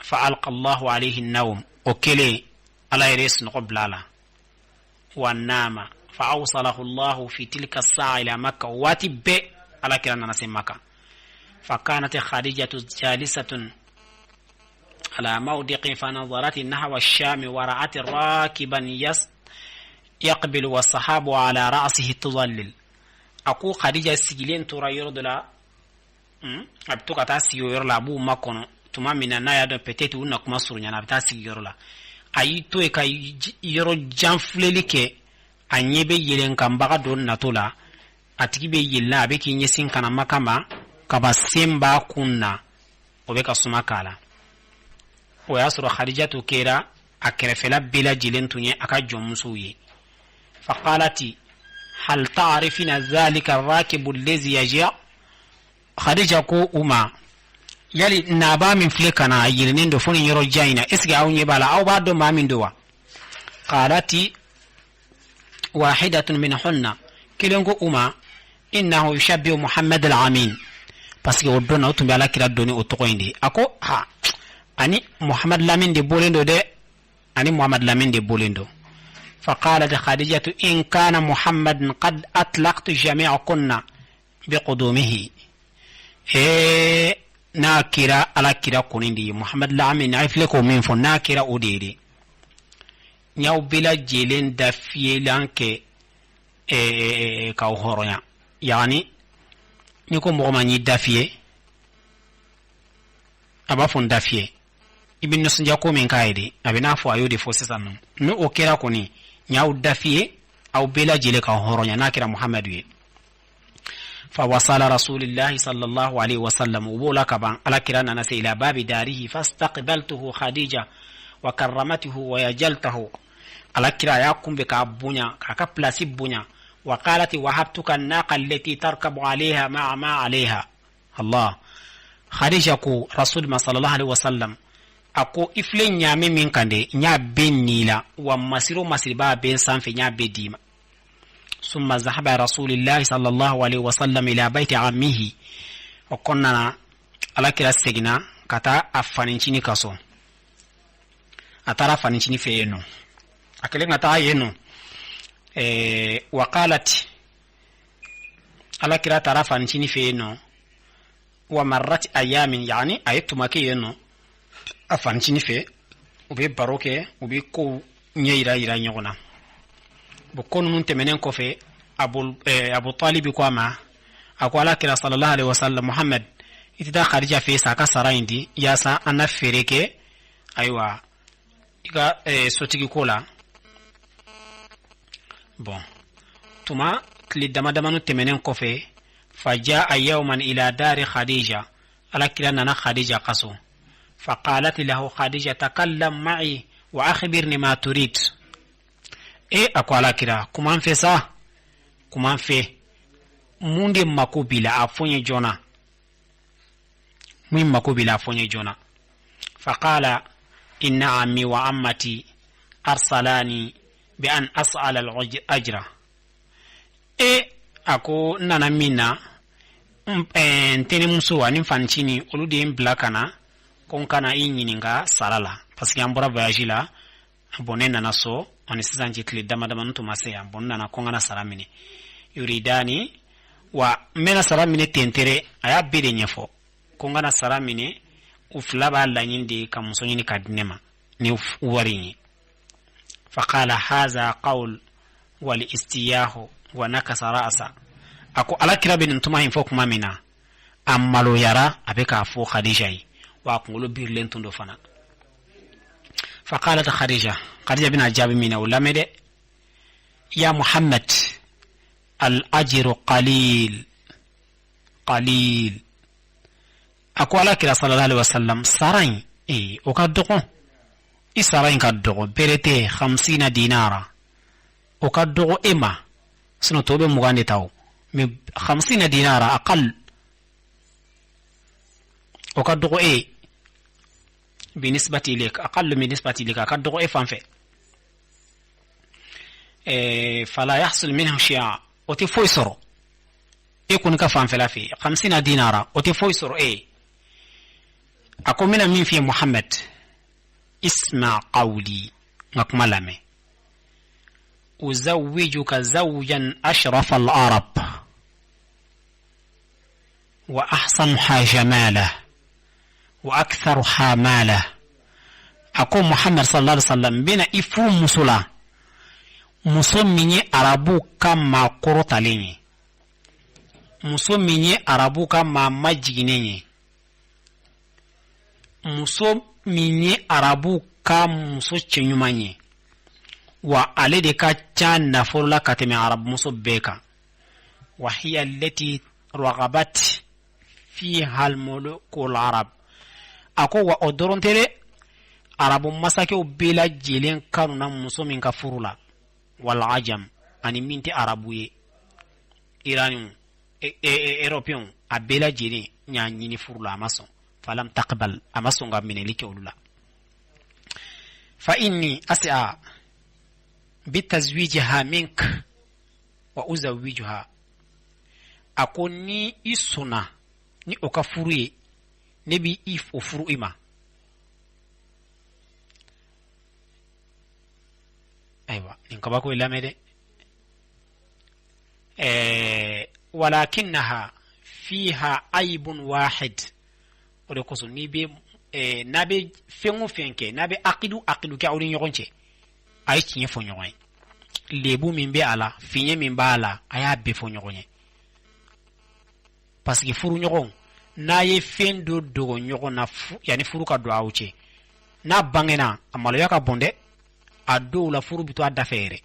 Fa alqa Allahu alayhi nawm, o kelen, ala yɛrɛ ye sunɔgɔ bila a la. Wa nama fa awsalahu Allahu fi tilka saa ila Makka. O waati bɛɛ, ala kira nana se Maka. Fa kanat Khadijatu jalisatun ala mawdiqin fa nazarat nahwa ash-sham wa ra'at rakiban yas yaqbilu wa sahabu ala ra'sihi tudallil. A ko Khadija sigilen tora yɔrɔ dɔ la, a bɛ to ka taa sigi o yɔrɔ la, a b'u makɔnɔ. Tuma min na n'a y'a dɔn peut-être u na kuma surunyana, a bɛ taa sigi yɔrɔ la. A y'i to yen ka yɔrɔ jan filɛli kɛ. A ɲɛ bɛ yɛlɛnkanbaga dɔ natɔ la. A tigi bɛ yɛlɛla, a bɛ k'i ɲɛsin ka na Maka ma. Kabasen b'a kun na, o bɛ ka suma k'a la. O y'a sɔrɔ Khadijatu kɛra a kɛrɛfɛla bɛɛ lajɛlen tun ye a ka jɔnmusow ye. Faqalati: hal ta'rifina dhalika rakibu allazi yaji? Khadija ko u ma: yali naba min filɛ ka na, a yɛlɛnnen don fo nin yɔrɔ jan in na, est ce que aw ɲɛ b'a la? Aw b'a dɔn maa min don wa? Qalati wahidatun minhunna, kelen ko u ma: innahu yushabbihu Muhammad al-Amin, parce que o don na, o tun bɛ ala kira dɔn ni o tɔgɔ in de ye. A ko ha, ani Muhammad Lamin de bɔlen don dɛ, ani Muhammad Lamin de bɔlen don. فقالت خديجة إن كان محمد قد أطلقت جميعكن بقدومه ee n'a kɛra ala kira kɔni de ye muhamadu lamin a filɛ k'o min fɔ n'a kɛra o de ye dɛ n y'aw bɛɛ lajɛlen da fiyelan kɛ k'aw hɔrɔnya yaani n'i ko mɔgɔ ma n y'i da fiyɛ a b'a fɔ n da fiyɛ i bɛ nisɔndiya ko min k'a ye de a bɛ n'a fɔ a y'o de fɔ sisan nɔ ni o kɛra kɔni n y'aw da fiyɛ aw bɛɛ lajɛlen k'aw hɔrɔnya n'a kɛra muhamadu ye fa wasala rasulillahi sallallahu alaihi wasallam u b'o la kaban ala kira nana se ila babi darihi fastaqbaltuhu khadija wa karramatuhu wa yajaltahu ala kira y'a kunbɛ k'a bonya k'a ka pilasi bonya wa qalati wahabtuka naqa allati tarkabu alayha ma'a ma alayha allah khadija ko rasul ma sallallahu alaihi wasallam a ko i filɛ ɲaamɛ min kan de n y'a bɛɛ n'i la wa masiri o masiri b'a bɛɛ sanfɛ n y'a bɛɛ d'i ma summa zahaba rasulillahi sallallahu alaihi wasallam ila baiti ammihi o kɔnɔna na ala kira seginna ka taa a fanincinin ka so a taara fanincinin fɛ yen nɔ a kɛlen ka taa yen nɔ wa qalat ala kira taara fanincinin fɛ yen nɔ wa marrat ayamin yani a ye tuma kɛ yen nɔ a fanincinin fɛ u bɛ baro kɛ u bɛ kow ɲɛ yira yira ɲɔgɔn na bon ko ninnu tɛmɛnen kɔfɛ abu abu talibi ko a ma a ko ala kira sallallahu alaihi wasallam muhammad i tɛ taa khadija fɛ sa a ka sara in di yaasa an na feere kɛ ayiwa i ka sotigi ko la bon tuma tile dama damani tɛmɛnen kɔfɛ fa jaa yawman ila dari khadija ala kira nana khadija ka so fa qalat lahu khadija takallam ma'i wa akhbirni ma turid e a ko ala kira kuma n fɛ sa kuma n fɛ mun de mako b'i la a fɔ n ye joona mun mako b'i la a fɔ n ye joona fa qala inna ammi wa ammati arsalani bi an as'ala al ajra e a ko n nana min na n tɛnɛmuso ani n fancinin olu de ye n bila ka na ko n ka na i ɲininka sara la parce que an bɔra voyage la bon ne nana so ani sisan cɛ tile dama damani tun ma se yan bon n nana ko n ka na sara minɛ yuridani wa n bɛna sara minɛ tentere a y'a bɛɛ de ɲɛfɔ ko n ka na sara minɛ u fila b'a laɲini de ka muso ɲini ka di ne ma ni wari in ye faqala haza qawl wal istiyahu wa nakasa ra'sa a ko ala kira bɛ nin tuma in fɔ kuma min na a maloyara a bɛ k'a fɔ khadija ye wa a kunkolo birilen tun don fana faqalat khadija khadija bɛna jaabi min na o lamɛn dɛ ya muhammad al ajru qalil qalil a ko ala kira sallallahu alaihi wasallam sara in ee o ka dɔgɔn i sara in ka dɔgɔ bɛrɛ tɛ hamsina dinara o ka dɔgɔ e ma sinon tɔw bɛ 20 de ta o mais hamsina dinara aqal o ka dɔgɔ e binisbati ilayk aqallu min nisbati ilayk a ka dɔgɔ e fan fɛ fala yahsul minhu shay'a o tɛ foyi sɔrɔ e kɔni ka fanfɛla fɛ hamsina dinara o tɛ foyi sɔrɔ e ye a ko n bɛna min f'i ye muhammed isma qawli n ka kuma lamɛn uzawijuka zawjan ashrafa al-arab wa ahsanuha jamala wa aktharuha mala a ko muhammed sallallahu alaihi wasallam n bɛna i furu muso la muso min ye arabu ka maa kɔrɔtalen ye muso min ye arabu ka maa majiginnen ye muso min ye arabu ka muso cɛɲuman ye wa ale de ka ca nafolo la ka tɛmɛ arabumuso bɛɛ kan wa hiya allati ragabat fiha almulukul arab a ko wa o dɔrɔn tɛ dɛ arabu masakɛw bɛɛ lajɛlen kanuna muso min ka furu la wal ajam ani min tɛ arabu ye iraniw européenw a bɛɛ lajɛlen y'a ɲini furu la a ma sɔn falam taqbal a ma sɔn ka minɛli kɛ olu la fa inni as'a bitazwijiha mink wa uzawijuha a ko ni i sɔnna ni o ka furu ye ne bi i o furu i ma Ayiwa, nin kabako ye lamɛn dɛ. Walakinnaha fiha aibun wahid. O de kosɔn n'i bɛ n'a bɛ fɛn o fɛn kɛ, n'a bɛ akidu akidu kɛ aw ni ɲɔgɔn cɛ, a ye tiɲɛ fɔ ɲɔgɔn ye. Lebu min bɛ a la, fiɲɛ min b'a la, a y'a bɛɛ fɔ ɲɔgɔn ye, parce que furuɲɔgɔnw, n'a ye fɛn dɔ dogo ɲɔgɔn na yanni furu ka don aw cɛ, n'a bangena, a maloya ka bon dɛ. A dɔw la, furu bɛ to a da fɛ yɛrɛ.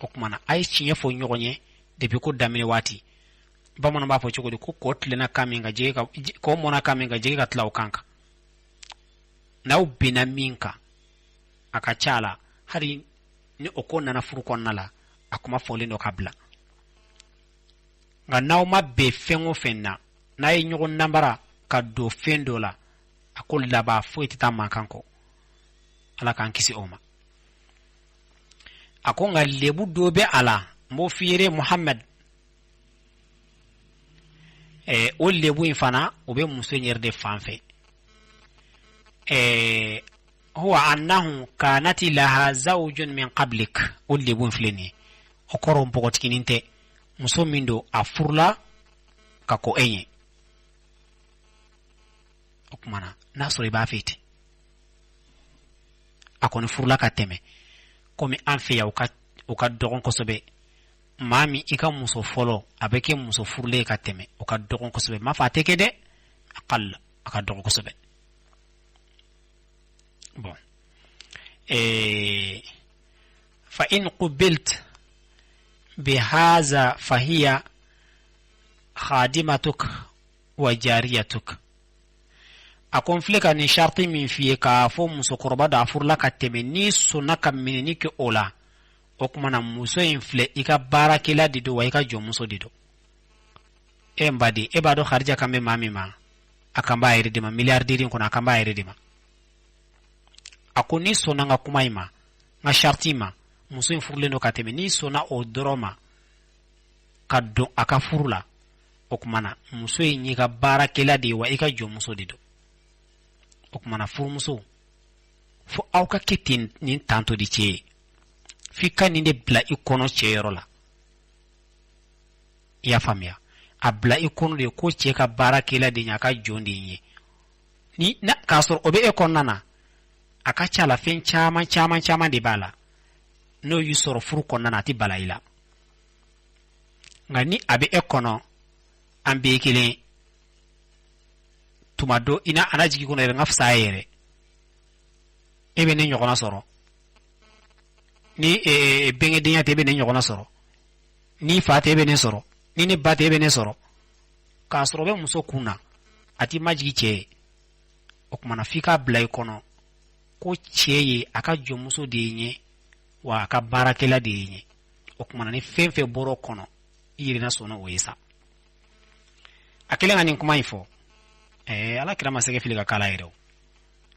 O tuma na, a ye tiɲɛ fɔ ɲɔgɔn ye depuis ko daminɛ waati. Bamananw b'a fɔ cogo di ko kɔ tilenna kan min kan, jɛgɛ ka kɔ mɔnna kan min kan, jɛgɛ ka tila o kan kan. N'aw bɛnna min kan, a ka ca la, hali ni o ko nana furu kɔnɔna la, a kuma fɔlen dɔ ka bila. Nka n'aw ma bɛn fɛn o fɛn na, n'a ye ɲɔgɔn nabara ka don fɛn dɔ la, a ko laban foyi tɛ taa mankan kɔ. Ala k'an kisi o ma. A ko nka lebu dɔ bɛ a la, n b'o f'i ye dɛ, Muhamad. O lebu in fana, o bɛ muso in yɛrɛ de fan fɛ. Huwa annahu kanati laha zawjun min qablik. O lebu in filɛ nin ye, o kɔrɔ npogotiginin tɛ, muso min don, a furula ka kɔn e ɲɛ. O tuma na, n'a sɔrɔ i b'a fɛ ten, a kɔni furula ka tɛmɛ. Komi an fɛ yan, o ka dɔgɔn kosɛbɛ. Maa min i ka muso fɔlɔ, a bɛ kɛ muso furulen ka tɛmɛ, o ka dɔgɔn kosɛbɛ. M'a fɔ a tɛ kɛ dɛ, a ka a ka dɔgɔn kosɛbɛ. Bon, fa in qubilt bihaza fahiya khadimatuk wa jariyatuk. A ko n filɛ ka nin sariti min f'i ye, k'a fɔ musokɔrɔba dɔ, a furula ka tɛmɛ, n'i sɔnna ka minɛni kɛ o la, o tuma na muso in filɛ, i ka baarakɛla de don, wa i ka jɔnmuso de don. E n baden, e b'a dɔn Khadija kan bɛ maa min ma, a kan b'a yɛrɛ de ma. Milliardaire in kɔnɔ, a kan b'a yɛrɛ de ma. A ko n'i sɔnna n ka kuma in ma, n ka sariti ma, muso in furulen don ka tɛmɛ, n'i sɔnna o dɔrɔn ma ka don a ka furu la, o tuma na muso in y'i ka baarakɛla de ye, wa i ka jɔnmuso de don. O tuma na, furumuso, fo aw ka kɛ ten nin tantɔ de cɛ ye. F'i ka nin de bila i kɔnɔ cɛ yɔrɔ la. I y'a faamuya? A bila i kɔnɔ de ko cɛ ka baarakɛla de ye, a ka jɔn de ye. Ni k'a sɔrɔ o bɛ e kɔnɔna na, a ka ca la, fɛn caman caman caman de b'a la, n'o y'i sɔrɔ furu kɔnɔna na, a tɛ bala i la. Nka ni a bɛ e kɔnɔ, an bɛɛ ye kelen, tuma dɔ i n'a a na jigin kɔnɔ yɛrɛ, n ka fisa ye yɛrɛ, e bɛ ne ɲɔgɔnna sɔrɔ. Ni bɛnkɛdenya tɛ, e bɛ ne ɲɔgɔnna sɔrɔ. Ni fa tɛ, e bɛ ne sɔrɔ. Ni ne ba tɛ, e bɛ ne sɔrɔ. K'a sɔrɔ o bɛ muso kun na, a t'i majigi cɛ ye. O tuma na, f'i k'a bila i kɔnɔ ko cɛ ye a ka jɔnmuso de ye ɲɛ, wa a ka baarakɛla de ye ɲɛ. O tuma na, ni fɛn fɛn bɔra o kɔnɔ, i yɛrɛ na sɔnna o ye sa. A kɛlen ka nin kuma in fɔ, Ala kira ma sɛgɛ fili ka k'a la yɛrɛ. O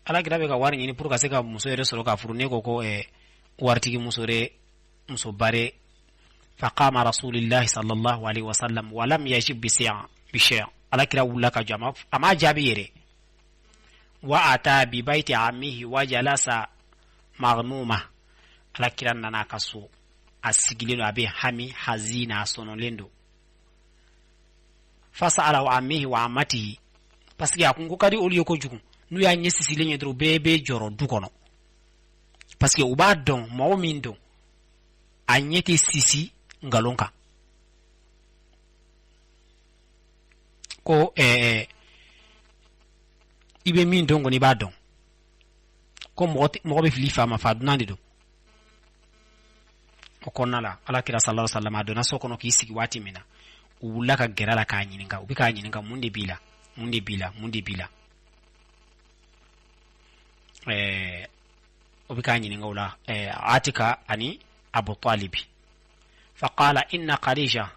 Ala kira bɛ ka wari ɲini pour ka se ka muso yɛrɛ sɔrɔ ka furu. Ne ko ko waritigi muso de, musoba de. Faqama rasulillahi sallallahu alaihi wasallam walam yajib bi shay. Ala kira wulila ka jɔ, a ma jaabi yɛrɛ. Wa ata bi baiti amihi wa jalasa maghmuma. Ala kira nana a ka so, a sigilen don, a bɛ hami, hazina, a sɔnɔlen don. Fasalahu amihi wa amatihi, parce que a kun ko ka di olu ye kojugu. N'u y'a ɲɛ sisilen ye dɔrɔn, bɛɛ bɛ jɔrɔ du kɔnɔ, parce que u b'a dɔn mɔgɔ min don, a ɲɛ tɛ sisi nkalon kan. Ko i bɛ min dɔn kɔni, i b'a dɔn ko mɔgɔ bɛ fili fa ma, fa dunan de don. O kɔnɔna la, Ala kira sallallahu alaihi wasallam, a donna so kɔnɔ k'i sigi waati min na, u wulila ka gɛrɛ a la k'a ɲininka. U bɛ k'a ɲininka: mun de b'i la? Mun de b'i la? Mun de b'i la? O bɛ k'a ɲininka o la, Atika ani Abu Talib. Faqala inna Khadija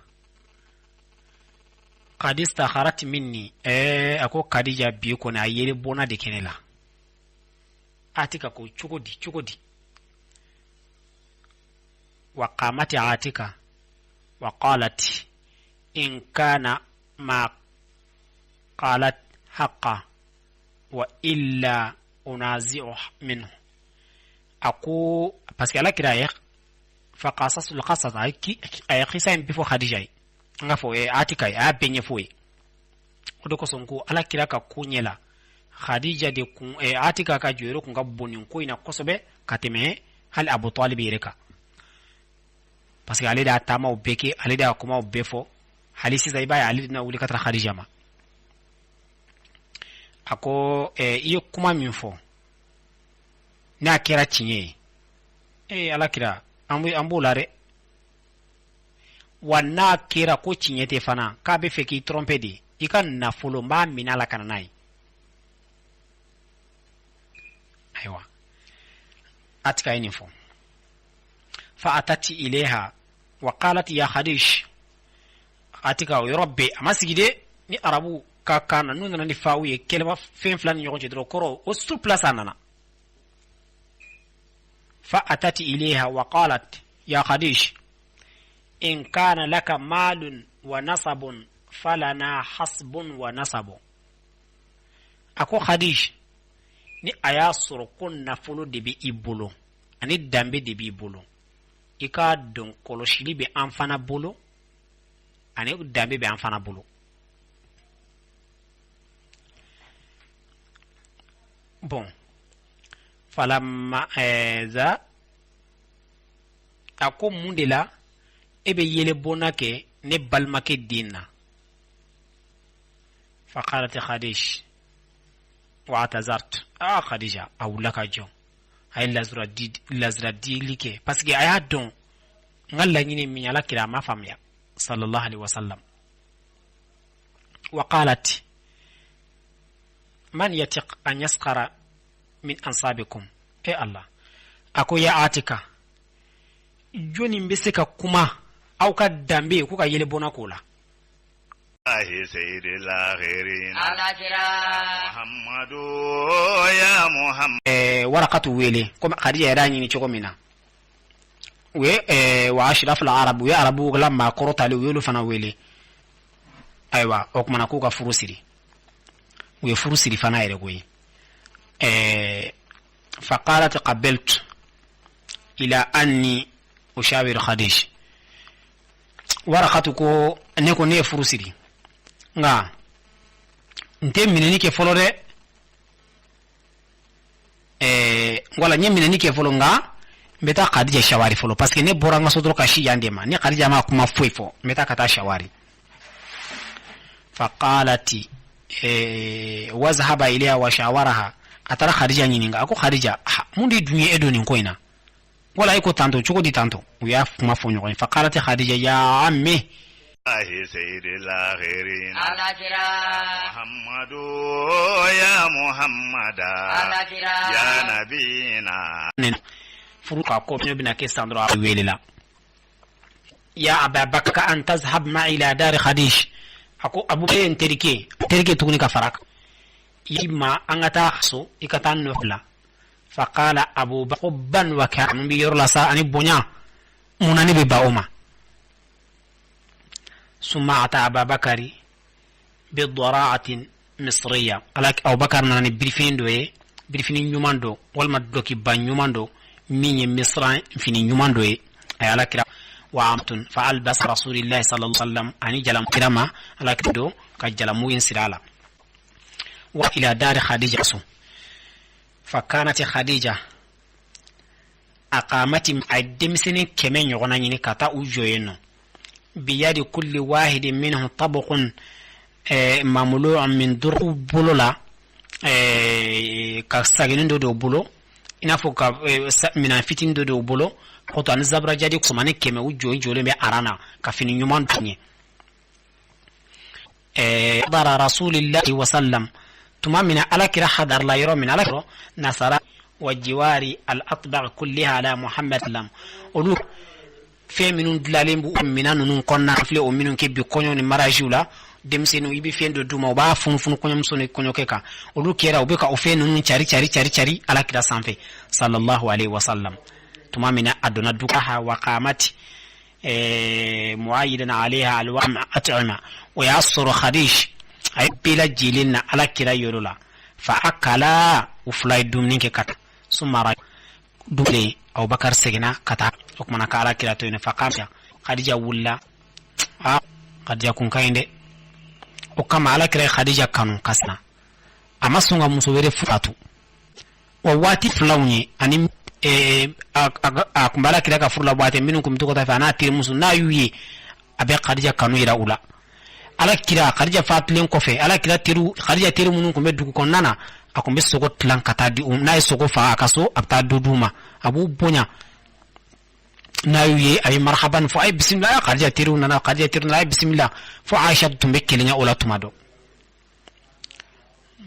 qad istakharat minni. A ko Khadija bi kɔni, a yɛrɛ bɔnna de kɛ ne la. Atika ko cogo di, cogo di? Wa qamat Atika wa qalat in kana ma qalat haqqa wa illa unazi'u minhu. A ko Parce que ala kira ye faqasasul qasas, a ye kisa in bɛɛ fɔ Khadija ye, an k'a fɔ Atika ye, a y'a bɛɛ ɲɛfɔ ye. O de kosɔn ko ala kira ka ko ɲɛ la, Khadija de kun, Atika ka jɔyɔrɔ kun ka bon nin ko in na kosɛbɛ ka tɛmɛ hali Abu Talib yɛrɛ kan, parce que ale de y'a taamaw bɛɛ kɛ, ale de y'a kumaw bɛɛ fɔ. Hali sisan i b'a ye ale de na wuli ka taara Khadija ma. A ko i ye kuma min fɔ, n'a kɛra tiɲɛ ye, ee ala kira, an b'o la dɛ. Wa n'a kɛra ko tiɲɛ tɛ fana, k'a bɛ fɛ k'i tromper de, i ka nafolo n b'a minɛ a la ka na n'a ye. Ayiwa, Atika ye nin fɔ. Fa atati ilayha wa qalat ya Khadij. Atika o yɔrɔ bɛɛ, a ma sigi dɛ. Ni arabu ka kan na, n'u nana ni faw ye kɛlɛma fɛn fila ni ɲɔgɔn cɛ dɔrɔn, kɔrɔ o sur place a nana. Fa atati ilayha wa qalat ya Khadij, in kana laka malun wa nasabun falana hasbun wa nasabu. A ko Khadij, ni a y'a sɔrɔ ko nafolo de bɛ i bolo ani danbe de b'i bolo, i k'a dɔn kɔlɔsili bɛ an fana bolo ani danbe bɛ an fana bolo. Bon, falamma za, a ko mun de la e bɛ yɛlɛbonna kɛ ne balimakɛ den na? Faqalat Khadij wa atazart. Ah, Khadija a wulila ka jɔ, a ye lazura dili kɛ, parce que a y'a dɔn n ka laɲini min ala kira a ma faamuya, sallallahu alaihi wasallam. Wa qalat man yatiq an yasqara min ansabikum. E Allah, a ko ya Atika, jɔnni bɛ se ka kuma aw ka danbe ko ka yɛlɛbonna k'o la? Warakatu wele, komi Khadija yɛrɛ y'a ɲini cogo min na, u ye wa ashrafil arab, u ye arabu la maakɔrɔ talen, u y'olu fana wele. Ayiwa, o kumana k'u ka furu siri, u ye furu siri fana yɛrɛ koyi. Faqalat qabiltu ila anni ushawir Khadij. Warakatu ko ne ko ne ye furu siri, nka n tɛ minɛni kɛ fɔlɔ dɛ. Wala n ye minɛni kɛ fɔlɔ, nka n bɛ taa Khadija shawari fɔlɔ, parce que ne bɔra n ka so dɔrɔn ka si yan de ma, ni Khadija ma kuma foyi fɔ, n bɛ taa ka taa shawari. Faqalati wazhaba ilayha wa shawaraha. A taara Khadija ɲininka, a ko Khadija, mun de dun ye e don nin ko in na? Wala e ko tantɔ cogo di tantɔ? U y'a kuma fɔ ɲɔgɔn ye. Faqalati Khadija ya ammi Muhammadu ya Muhammada ya nabina. Furu ka ko bɛna kɛ san dɔrɔn, a welela ya Ababakar an tazhab ma ila dari Khadij. A ko Abu ye n terikɛ tuguni ka fara kan i ma, an ka taa so, i ka taa n nɔfɛ. Faqala Abubakar hubban wa ka mun bɛ yɔrɔ la sa ani bonya, mun na ne bɛ ban o ma? Summa ata Ababakari bi dara'atin misriya. Ala, Abubakar nana ni birifini dɔ ye, birifini ɲuman dɔ walima dɔkiba ɲuman dɔ min ye misra fini ɲuman dɔ ye. A ye ala kira wa amtun fa albas rasulillahi sallallahu alaihi wasallam ani jalam kira ma, ala kira do ka jalamu in sira la wa ila dari Khadija so. Fa kanati Khadija aqamati, a ye denmisɛnnin 100 ɲɔgɔnna ɲini ka taa u jɔ yen nɔ. Biyadi kulli wahidin minhu tabaqun mamlu'un min dur, u bolo la ka saginin dɔ don bolo, i n'a fɔ ka minɛn fitinin dɔ don u bolo koto ani zabarajadi musomannin 100, u jɔ jɔlen bɛ aran na ka fini ɲuman dun ye. Bara rasulillahi wasallam, tuma min na ala kira hadarila yɔrɔ min na, ala kira nasara wa jiwari al atbaq kulliha ala Muhammad lam, olu fɛn minnu dilalen b'u minɛn ninnu kɔnɔna filɛ, o minnu kɛ bi kɔɲɔ ni mariagew la, denmisɛnninw i bɛ fɛn dɔ d'u ma, u b'a funufunu kɔɲɔmuso ni kɔɲɔkɛ kan, olu kɛra u bɛ ka o fɛn ninnu cari cari cari cari ala kira sanfɛ sallallahu alaihi wasallam. Tuma min na a donna du ha wa qamati muayidan alayha alwam at'ima, o y'a sɔrɔ Khadij a ye bɛɛ lajɛlen na ala kira yɔrɔ la. Fa akala, u fila ye dumuni kɛ ka sumara dumuni. Abubakar seginna ka taa. O kumana ka Ala kira to yen. Fa Khadija wulila. Aa, Khadija kun ka ɲi dɛ. O kama Ala kira ye Khadija kanu ka sina, a ma sɔn ka muso wɛrɛ furu. Wa waati filaw ye ani a kun bɛ Ala kira ka furu la waati minnu kun bɛ to ka taa fɛ, a n'a terimuso, n'a y'u ye, a bɛ Khadija kanu yira u la. Ala kira Khadija fatulen kɔfɛ, Ala kira teriw, Khadija teri minnu kun bɛ dugu kɔnɔna na, a kun bɛ sogo tilan ka taa di u. N'a ye sogo faga a ka so, a bɛ taa du d'u ma, a b'u bonya. N'a y'u ye, a ye marhaban fɔ, a ye bisimila, Khadija teriw nana, Khadija teriw nana, a ye bisimila. Fo Aisha tun bɛ kelenya o la tuma dɔ.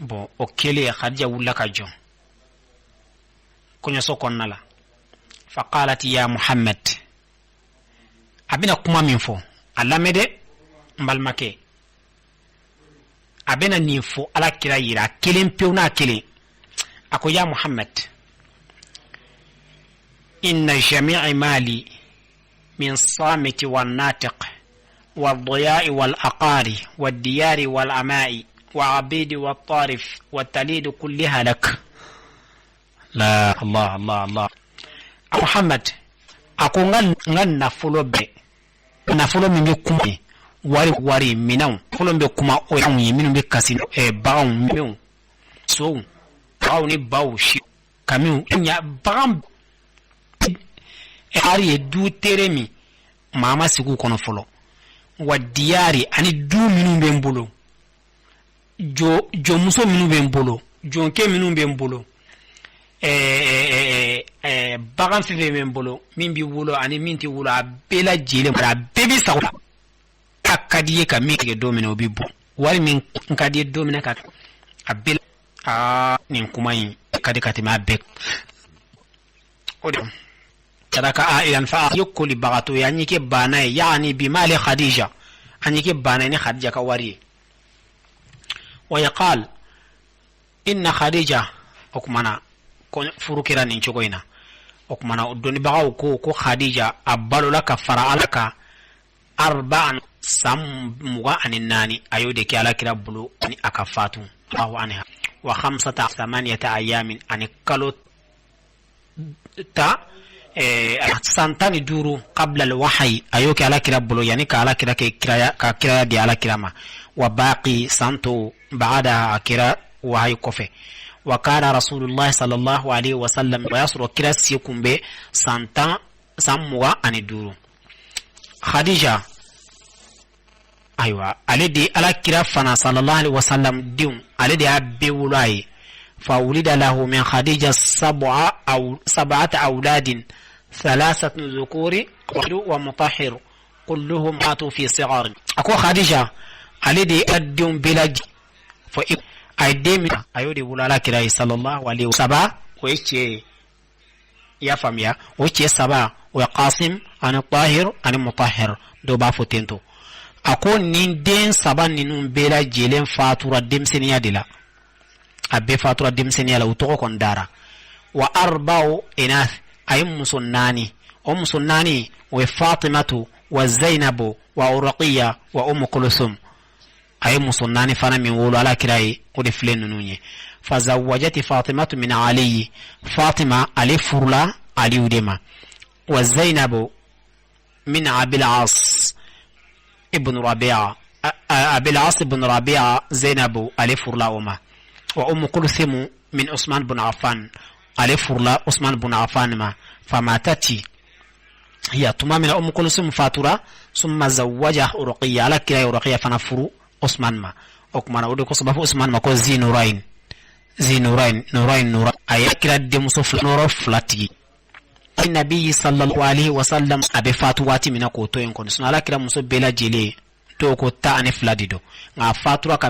Bon, o kɛlen, Khadija wulila ka jɔ kɔɲɔso kɔnɔna la. Faqalat ya Muhammad, a bɛna kuma min fɔ, a lamɛn dɛ, n balimakɛ. A bɛna nin fɔ Ala kira yira a kelen pewu n'a kelen. A ko: ya Muhammad, inna jami'i mali min samiti wa natiq wa diya'i wal aqari wa diyari wal ama'i wa abidi wa tarif wa talid kulliha lak. La Allah, Allah, Allah. Muhammad, a ko n ka nafolo bɛɛ, nafolo min bɛ kuma, wari minɛnw, nafolo min bɛ kuma, o ye minnu bɛ kasi, baganw, minɛnw, sow, baganw ni baw, si kamiw ɲa, bagan ari ye du tere min maa ma sigi u kɔnɔ fɔlɔ, wa diyari ani du minnu bɛ n bolo, jɔnmuso minnu bɛ n bolo, jɔnkɛ minnu bɛ n bolo, bagan fɛn fɛn bɛ n bolo, min bɛ wolo ani min tɛ wolo, a bɛɛ lajɛlen, a bɛɛ bɛ sago. A ka di ye ka min tigɛ don min na, o bɛ bɔ. Wari min ka di ye don min na, ka a bɛɛ. Aa, nin kuma in ka di ka tɛmɛ a bɛɛ. O de sadaka a ilan fa ye kolibagatɔ ye, an y'i kɛ baana ye. Yaani bimali Khadija, an y'i kɛ baana ye ni Khadija ka wari ye. Wa yaqal inna Khadija. O kumana ko furu kɛra nin cogo in na. O kumana dɔnnibagaw ko Khadija a balola ka fara Ala kan arba'an, san 24, a y'o de kɛ Ala kira bolo ni a ka fatu Allahu anha, wa khamsata thamaniyata ayamin, ani kalo ta, san 15, qabla alwahyi, a y'o kɛ Ala kira bolo yanni ka Ala kira kɛ kiraya, ka kiraya di Ala kira ma. Wa baqi san to baada, a kɛra wahayi kɔfɛ. Wa kana Rasulullah sallallahu alaihi wasallam, o y'a sɔrɔ kira si kun bɛ san 10, san 25. Khadija, ayiwa, ale de Ala kira fana sallallahu alaihi wasallam denw, ale de y'a bɛɛ wolo a ye. Fa wulida lahu min Khadija sab'a aw sab'ata awladin, thalathatu dhukuri wa mutahhir, kulluhum matu fi sighar. A ko Khadija, ale de a denw bɛɛ lajɛ fɔ, a ye den min, a y'o de wolo Ala kira ye sallallahu alaihi wa saba, o ye cɛ ye. I y'a faamuya? O cɛ saba, o ye Qasim ani Tahir ani Mutahhir, dɔw b'a fɔ ten to. A ko nin den saba ninnu bɛɛ lajɛlen fatura denmisɛnninya de la, a bɛɛ fatura denmisɛnninya la, u tɔgɔ kɔni dara. Wa arba'u inath, a ye muso naani. O muso naani, o ye Fatimatu wa Zainabu wa Ruqiya wa Umu Kulsum. A ye muso naani fana min wolo Ala kira ye, o de filɛ ninnu ye. Fazawajati Fatimatu min Aliyi, Fatima ale furula Aliyu de ma. Wa Zainabu min Abil As ibn Rabi'a, Abil As ibn Rabi'a, Zainabu ale furula o ma. Wa Umu Kulsimu min Usman ibn Affan, ale furula Usman ibn Affan ma. Famatati hiya, tuma min na Umu Kulsum fatura, summa zawaja Ruqiya, Ala kira ye Ruqiya fana furu Usman ma. O kumana o de kosɔn b'a fɔ Usman ma ko Zinurain, Zinurain, Nurain, Nura. A ye kira denmuso fila, nɔrɔ fila tigi. Nabi sallallahu alaihi wasallam a bɛ fatu waati min na k'o to yen kɔni, sinɔn Ala kira muso bɛɛ lajɛlen, dɔw ko 12 de don, nka a fatura ka